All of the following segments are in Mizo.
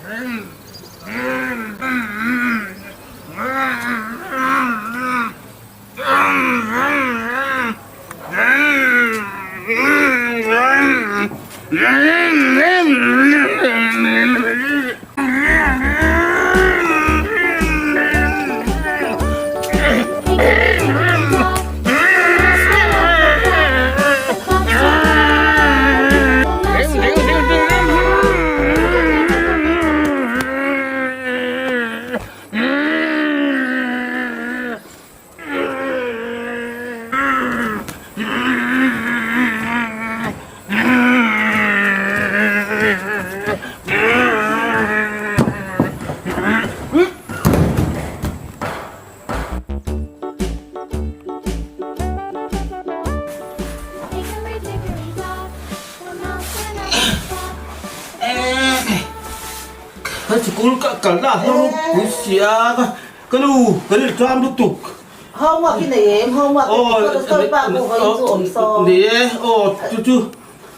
Ka sikul ka kalna a hla ropui sia ka nu ka rilru tlam lutuk. Homework i nei em? Homework i tih phawt a sawi pah pawh vawiin chu awm saw. Ni e, aw chu chu.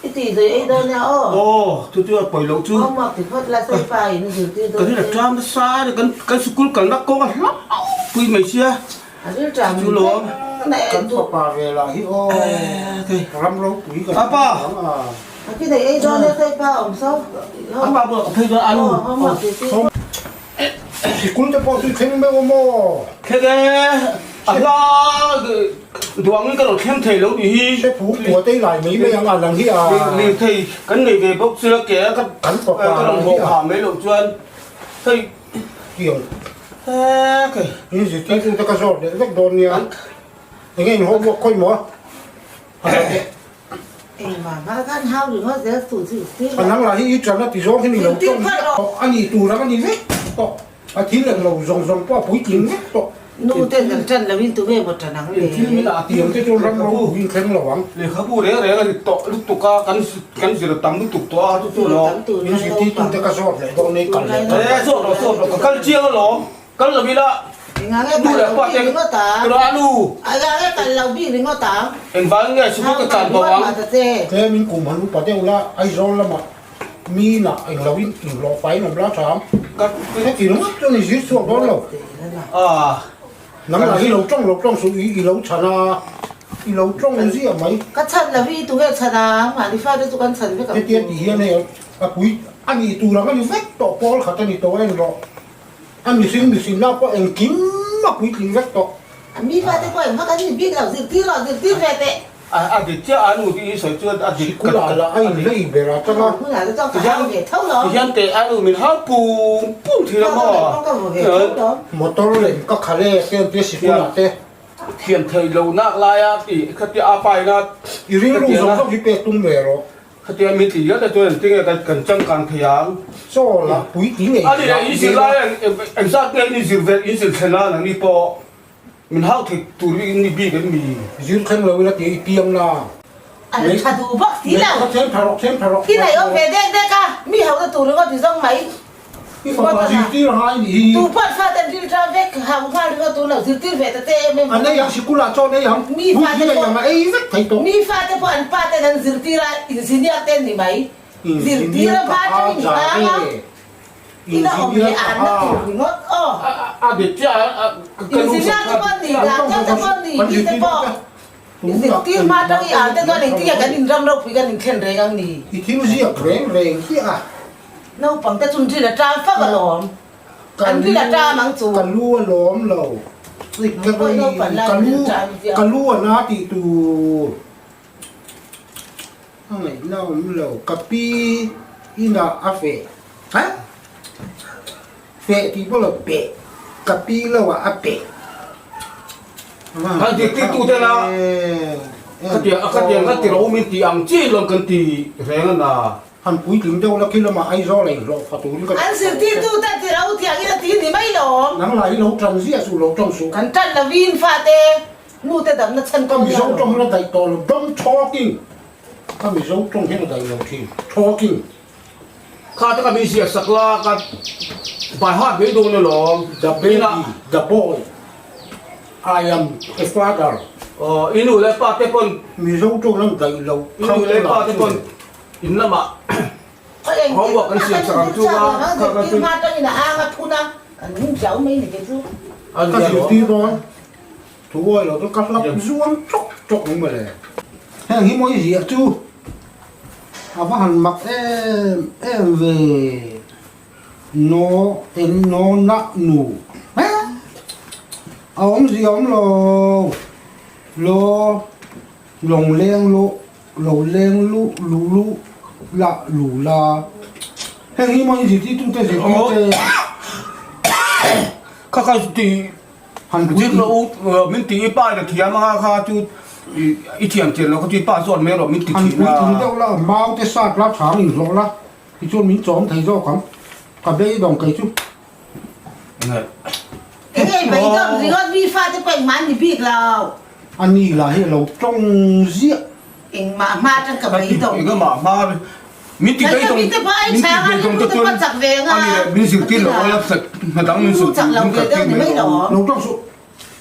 I tih zui ei dawn nia aw. Aw chu chu a pawi loh chu. Homework ti phawt la sawi pa in zirtir dawn che. Ka rilru tlam nasa a ni kan kan sikul kalna kawng a hla ropui mai sia. A rilru tlam chu lawm. Kan fapa ve lah hi aw ram ropui kan Apa. A ki nei ei dawn nia sawi pa awm saw. Apa bulah ka phei dawn alu. Homework ti tir. Sikul te pawh chu i thleng meuh a maw? Thleng e, a hla duangin ka lo thleng thei lo tih hi. Hre phu pua te i lai mai mai ang a lang hi a. Lirthei kan nei ve bawk chu la ke a ka Kan fapa ka rawn hi hawh a. phah mai loh chuan hei Tiang. Hek e. In zirtirtu te ka zawt leh vek dawn nia. Enge in homework khawi maw? A lo teh. Engmah hma khan hau ringawt zel suh zirtir A nang lah hi i tana ti zawng hi ni lo tawng hi a ni tur ang a ni vek tawh. A thil eng lo zawng zawng pawh a puitling vek tawh. Nu ten kan tan lo in tunge maw tan ang le. Thil min ah Tiang te chuan ram ropui in thleng lo ang. Lehkhabu reng reng a ri tawh lutuk a, kan kan zir tam lutuk tawh a chu chu lo. In zirtirtu te ka zawt leh dawn nei kal leh E zawt rawh zawt rawh ka kal chiang alawm. Kal lo ila nu leh pa te ka a nu. Engvangin nge sikul ka tlan bo ang? Tlem in kum han upa deuh la, Aizawl lamah mi inah englo in inhlawh fai in awm la tha ang. Heti ringawt chuan i zir chhuak dawn lo. Nang lah hi lo tawng lo tawng suh i lo chhan a, i lo tawng ziah mai. Ka chhan lo hi tunge chhan a, mahni fate chu kan chhan vek ang chu. Hetia ti hian hei a pui a nih tur ang a ni vek tawh, pawl khat a ni tawh en rawh. A mihring mihrinna pawh engkim a puitling vek tawh. A mi fate pawh engvak an ni bik lo, zirtir rawh, zirtir ve teh. A dik chiah a nu tih i sawi chuan a dik Sikul ah lah a inhlei ber a tang a. Hmunah te chuan ka hau ve tho lo. Tihian teh a nu min hau pung pung thin a maw. Motor lem ka khalh e te an tia sikul ah te. Thiam theih loh nak lai a tih khatia a pa ina. I rilru zawng zawng hi pek tum ve rawh. Khatia min tih hial te chuan engtin nge kan changkang thei ang? Chaw lah puitling ei A ni leh in zir lai a engzat nge in zir ve in zir thlen a nangni pawh min hau thei tur in ni bik em mi? Zir thleng lo ila tih i piang na. A tha duh bawk si lo. Ka then tha rawh then tha rawh. I nei awm ve dek dek a, mi ho na tur ringawt i zawng mai. I fapa zirtir a ngai nih hi. Tu pawh fate an ril tang vek, hau nghal ringawt tur lo zirtir ve ta te em em. A nei ang sikul ah chaw nei ang, Mi hun fate hi nei pawh ang a ei vek thei tawh. Mi fate pawh an pa ten an zirtir a, engineer te an ni mai. Zirtir Engineer a ka hma ha tangin za vang a, ve. ina awm Engineer leh ka an na ha. tur ringawt aw. A dik chiah a, ka nu Engineer te pawh an ni, doctor te pawh an ni, mi te pawh. Zirtir hma tang i an te chuan engtin nge kan inram ropui kan inthlen reng ang ni? I thil ziak reng reng hi a. Naupang te chun ril a ṭam fak alawm. An ril a ṭam ang chu. Ka lu a lawm lo. Ka lu ka lu a na tih tur a ngaihna awm lo. Ka pi inah a feh. Ha? Feh tih pawh lo peh. Ka pi lo ah a peh. Kan zirtirtu te la khatiang kan ti ro min tih ang chiah lawm kan ti reng a na. Han puitling deuh la khi lamah Aizawl a inhlawh fa turin ka An zirtirtu te ti ro tiang in a ti ni mai lawm. Nang lah hi lo tan ziah suh lo tawng suh. Kan tan lovin fate nu te damna chhan Ka kawng Mizo hian tawng hian a daih tawh lo don't talking Ka Mizo tawng hian a daih lo thin talking. Kha te ka mi ziah sak la ka by heart mai dawn alawm. The baby, the boy, I am a father. Aw i nu leh pa te pawn. Mizo tawng hian daih lo I nu leh pa te pawn in lamah. Homework an siam sak ang chu a, kha kha chu. Ka zirtir dawn thu awi lo chu ka hlap zuam chawk chawk ang mawle. Heng hi mawi ziah chu a va han mak em em ve. No en no na nu he a awmzia awm lo lo lawng leng lu lo leng lu lu lu la lu la heng hi maw in zirtirtu te zirtir te Kha kha ti han zir lo u min ti i pa in a thiam anga kha chu i thiam chian lo kha chu i pa zawt mai rawh min ti Han thin a. puitling deuh la mau te sat la chhang in hlawh la. Tichuan min chawm thei zawk ang, ka beidawng kei chu. Enge beidawng ringawt mi fate pawh engmah an ni bik lo. A ni lah hi a lo tawng ziah. Engmah hma atang ka beidawng. Engmah hma min ti beidawng min ti beidawng te chuan a ni leh min zirtir loh aia hna dang min zirtir mai lo. Lo tawng suh.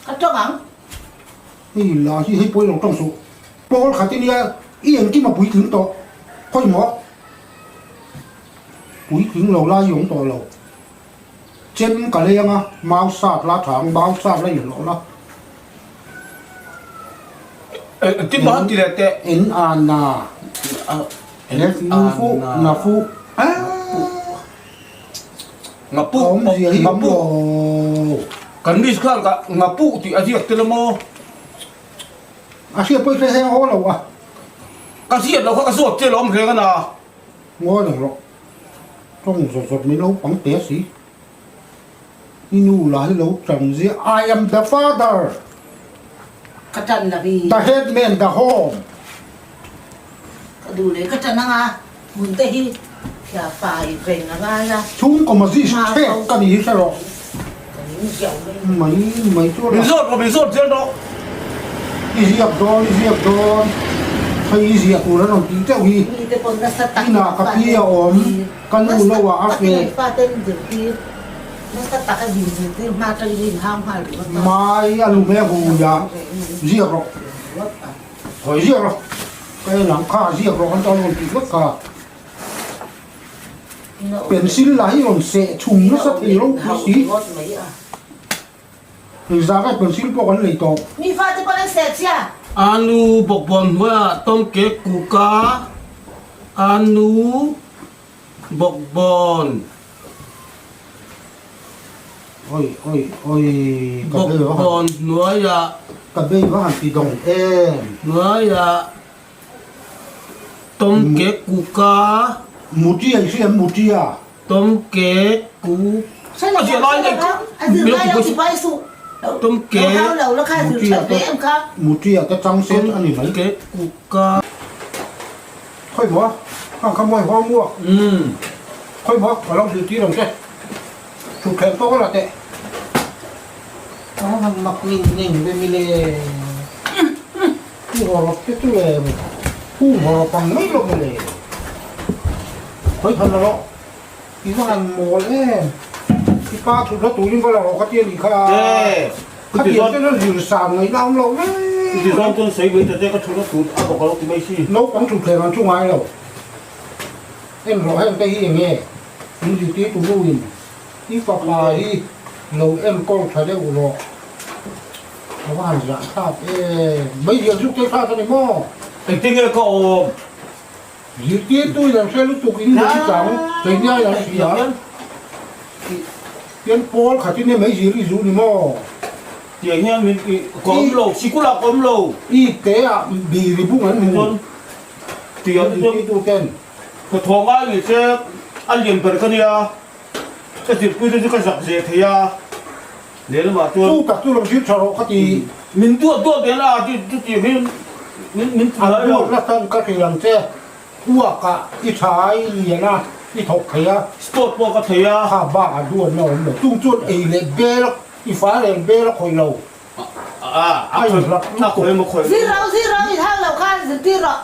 Ka tawng ang. Hei lah hi hei pawh i lo tawng suh. Pawl khat i nia i engkim a puitling tawh khawi maw? Puitling lo lai i awm tawh lo. Chem ka leng a, mau sat la tha ang, mau sat la inhlawh la. Engtin maw han ti leh teh? En a na, F U fu na fu Ngapu, Awmzia hi awm ngapu. lo. Kan miss khan ka ngapu tih a ziak tel a maw? A hriat pawh i hre heng aw lo a. Ka hriat loh kha ka zawt che lawm reng a na. Ngawi reng rawh. Tawng zawt zawt mai naupang te si. I nu lah hi lo tan zia I am the father. Ka tan lo i. The headman the home. Ka duh leh ka tan anga hmun te hi thia fai reng a ngai a. Chhungkaw magistrate ka ni hi hre rawh. Ka ning ziau mai. Mai mai chu Min zawt rawh min zawt zel rawh. I ziak dawn i ziak dawn hei i ziah tur an rawn tih teuh hi. Mite pawn nasa tak Inah ka pi a awm ka nu lo ah a fe. Faten zirtir nasa tak a zir zirtir hma atangin in hau nghal ringawt a. Mai a lume hui ah ziak rawh. Hawi ziak rawh. Ka en ang kha ziak rawh an tan rawn tih vek kha. Pencil lah hi rawn seh chhum nasa thei ropui si. Engzah nge pencil pawh kan lei tawh. Mi fate pawh an seh chhia. Anu bawkbawn hnuaiah tawmke kuka anu bawkbawn. Oi oi oi ka bei va han. Bawkbawn hnuaiah. Ka bei va han ti dawng em. Hnuaiah Tawmke kuka. Mutia i hria em mutia. Tawmke ku. A zir lai nei Tawmke Mutia mutia te chang sen a ni mai. Tawmke kuka. Khawi maw khang kha mawi haw muak. Khawi maw ka lo zirtir ang che. Thutthleng pawh ka la teh. A han mak ning ning ve mile. Pu Hawrawp te chu le Pu Hawrawp ang mai lo mawle. Khawi than rawh. I va han mawl em. I pa thut hla turin va la rawh ka ti a nih kha. Kha tiang te chuan zir san ngaihna awm lo mai. Chuti zawng chuan sawi mai ta che ka thut a thut a bawk a lo ti mai si. Naupang thutthleng an chu ngai lo. En rawh heng te hi eng nge min zirtirtu nu in i fapa hi lo enkawl tha deuh rawh. A va han zah thlak em. Mai zial zuk te thlak a ni maw? Engtin nge ka awm? Zirtirtu in an hre lutuk in lei chang kei nia in an hria. Tian pawl khat in mai zir i zu ni maw? Tiang hian min i ka awm lo, sikul ah ka awm lo. I te ah biri bung an hmu. Tiang zirtirtu ten. Ka thaw ngai ni che a lian ber ka nia. Ka zirpui te chu ka zak zeh thei a. Lehlamah chuan. Chu tak chu lo zir tha rawh ka ti. Min duat duat vel a, chuti hi min min ti ngai lo. A duat na tan ka hrilh ang che, uakah i tha a, i lian a, i thawk thei a. Sport pawh ka thei a. Kha bak a duat na awm lo. Chung chuan ei leh bel, i fa leh bel a khawih lo. A inhlap lutuk. A khawih emaw khawih lo. Zir ro, zir ro, i hau lo kha zirtir rawh.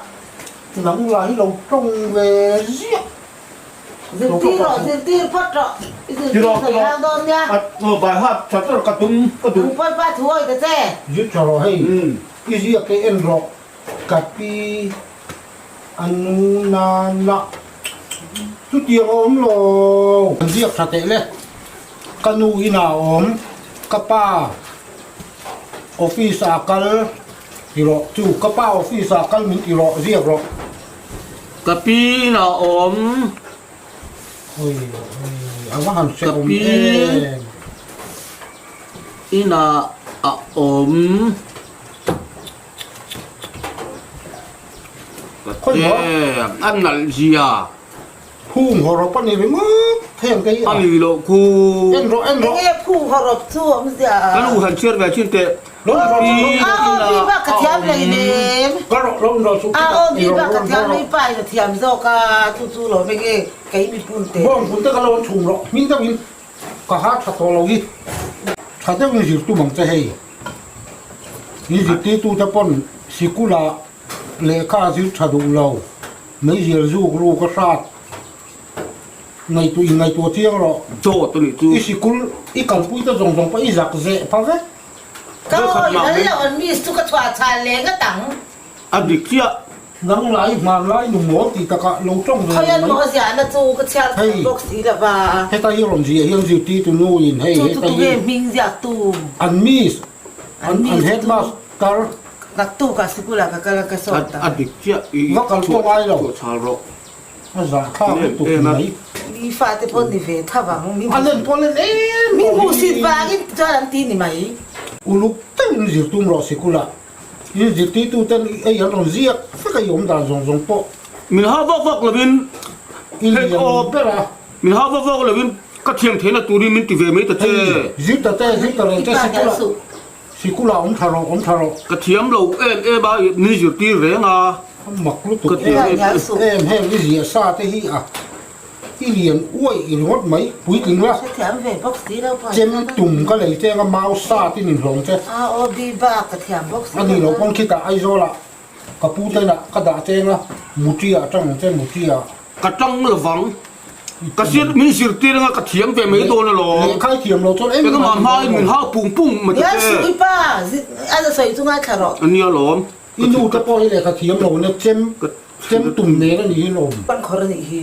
Nang lah hi lo tawng ve ziah. Zirtir rawh, zirtir phawt rawh. I zirtir sawi hau dawn nia. Bai hat tha ber ka tum ka duh. Nang pawi pa thu awi ta che. Zir tha rawh hei. I ziak te en rawh. Ka pi a nu na na. Chutiang a awm lo. Kan ziak tha teh le. Ka nu inah a awm, ka pa office ah kal ti rawh. Chu ka pa office ah kal min ti rawh, ziak rawh. Ka pi inah a awm. Oi, oi, a va han hre awm em. Inah a awm. A nalh zia. Phung hawrawp a ni ringawt heng te hi a. A ni loh khu. En rawh en rawh. Enge phung hawrawp chu awm zia. Ka nu han chhiar ve chin teh. Lo in rawh chu A aw bi bak ka thiam hlei nem. Ka rawh lo in rawh chu. A aw bi bak ka thiam hlei pa in a thiam zawk a chu chu lawm enge kei mipun te. Bawng pun te ka lo an chhum rawh hming deuh in ka ha tha tawh lo hi. Tha deuh in zir tum ang che hei. I zirtirtute pawn sikula lehkha a zir tha duh lo, meizial zuk ruk a hrat ngaihtuah in ngaihtuah chiang rawh. Dawt a nih chu. I sikul i kalpuite zawng zawng pawh i zak zeh pha vek. Ka awi hal loh an miss chu ka chhuah chhal leh ngat ang. A dik chiah. Nang lai hman lai nu mawl tih takah lo tawng ve Khawian maw ziahna chu ka chhiar thei bawk si lo va. Heta hi rawn ziah hian zirtirtu nu in hei Chu chu tunge hming ziaktu? An miss, an an headmaster. Naktuk ah sikul ah ka kal a ka sawt a. A dik chiah i Va kal pawh ngai lo. Chhuah chhal rawh. A zah thlak lutuk mai. Mi fate pawh ni ve tha vang. A len pawh len em Mi hmuhsit vangin chuan an ti ni mai. Uluk deuhin zirtum rawh sikul ah. In zirtirtuten ei an rawn ziak vek a, i awm dan zawng zawng pawh. Min hau vak vak lovin i lian ber a. Min hau vak vak lovin ka thiam theihna turin min ti ve mai ta che. Hei, zir ta che, zir ta reng che, sikula, sikula awm tha rawh, awm tha rawh. Ka thiam lo em em a, min zirtir reng a. A mak lutuk em em, heng i ziah sa te hi a. I lian uaih i ringawt mai, puitling la. Hrethiam ve bawk si lo pawh. Chem tum ka lei che anga mau sa tin in hlawm che. A aw bi bak ka thiam bawk si lo. A ni lo pawn khitah Aizawlah ka pu te inah ka dah che anga Muṭi ah tang ang che Muṭi ah. Ka tang lovang. Ka sir min zirtir anga ka thiam ve mai dawn alawm. Lehkha i thiam lo chuan engmah Engmah hmain min hau pung pung mai ta che. Lian suh i pa, a sawi chu ngaithla rawh. A nia lawm. I nu te pawh hi lehkha thiam lo nia chem chem tum nen a nih hi lawm. Kan khawr a nih hi.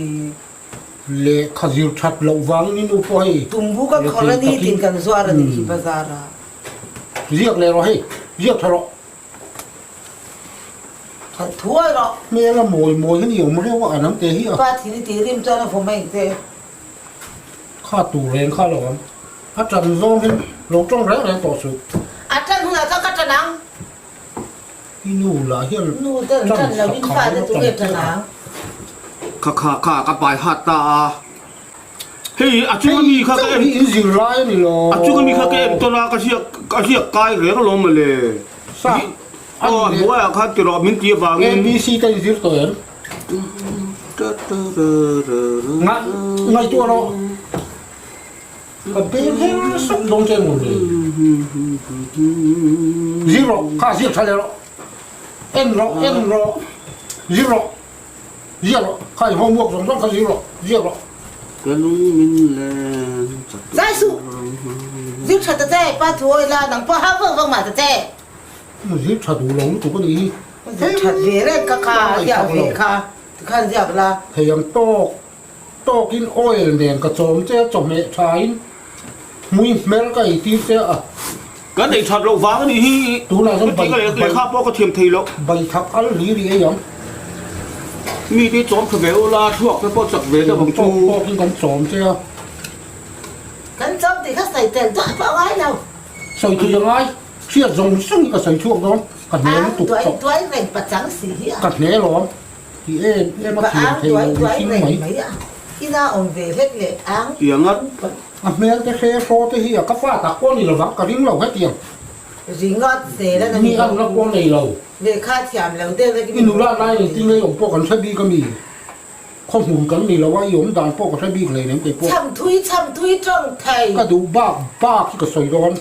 Lehkha zir that loh vangin i nu pawh hei. Tumbu kan khawr a ni tin kan zuar a nih hi bazar ah. Ziak leh rawh hei, ziak tha rawh. That thuai rawh. Hmel a mawi mawi hi ni awm reuh a an te hi a. Pa thin i tih rim chuan a vawm a engte. Kha tur reng kha lo ang. A tan zawng hi lo tawng reng reng tawh suh. A tan hunah chuan ka tan ang. I nu lah hian ṭan sak kha emaw ṭan tir a. Kha kha kha ka pai hat ta a. Hei a chunga mi kha ka em. Hei in zir lai a ni lo. A chunga mi kha ka em tawn a ka hriak ka hriak kai reng alawm mawle. Sa. Aw a hnuaiah khan ti rawh min ti avangin. ABC ka inzir tawh em? Ngaihtuah rawh. Ka beng her sawk dawn che ngun le. Zir rawh, kha zir tha leh rawh. En rawh, en rawh. Zir rawh, ziak rawh. Kha i homework zawng zawng kha zir rawh, ziak rawh. Ka lung min len chak Zai suh! Zir tha ta che, pa thu awi la, nang pawh hau vak vak mah ta che. Zir tha duh lo lutuk a nih hi. Zir that ve reng ka kha, ziak ve kha, tikhan ziak la. Thei ang tawk. Tawkin oil nen ka chawm che a, chawhmeh thain hmui hmer ka ei tir che a. Kan ei that loh vang a nih hi. Tunah chuan bai lehkha pawh ka thiam thei loh. Bai thak al ri ri ei ang. Mi te chawm tha ve ula, thluak te pawh chak ve deuh ang chu. Tawkin kan chawm che a. Kan chawm tih kha sawi tel duah pawh a ngai lo. Sawi thei a ngai. Hriat zawng zawng hi ka sawi chhuak dawn. Ka hne lutuk tawh. Ang duai duai reng pachang si hi a. Ka hne lawm. Ti em em a thiam thei lo mihring mai. Tiang a. A hmel te hre hraw te hi a ka fa tak pawh ni lovang ka ring lo hetiang. Mi an la pawh nei lo. I nula lai engtin nge i awm pawh kan hre bik a mi. Khaw hmun kan ni lo a i awm dan pawh ka hre bik hleinem kei pawh. Ka duh bak bak hi ka sawi dawn.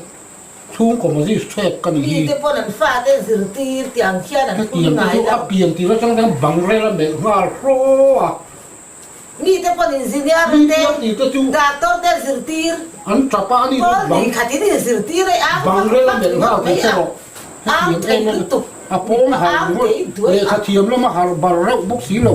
Chhungkaw magistrate ka nih hi. Mite pawn an fate zirtir tih ang khian an phun Hetiang te ngai chu lo. a pian tir atang hian bang rel a melh nghal hraw a. Mite pawn engineer te, Mi pian tir te chu doctor te zirtir. An tap a ani chu Pawn bang nih khatin in zirtir ei ang bang vak rel a vak melh nghal ringawt thei mai che a. rawh. Ang Hetiang thei em em lutuk. a pawng Mipa har ang ringawt thei duai lehkha ang. thiam lama har bar reuh bawk si lo.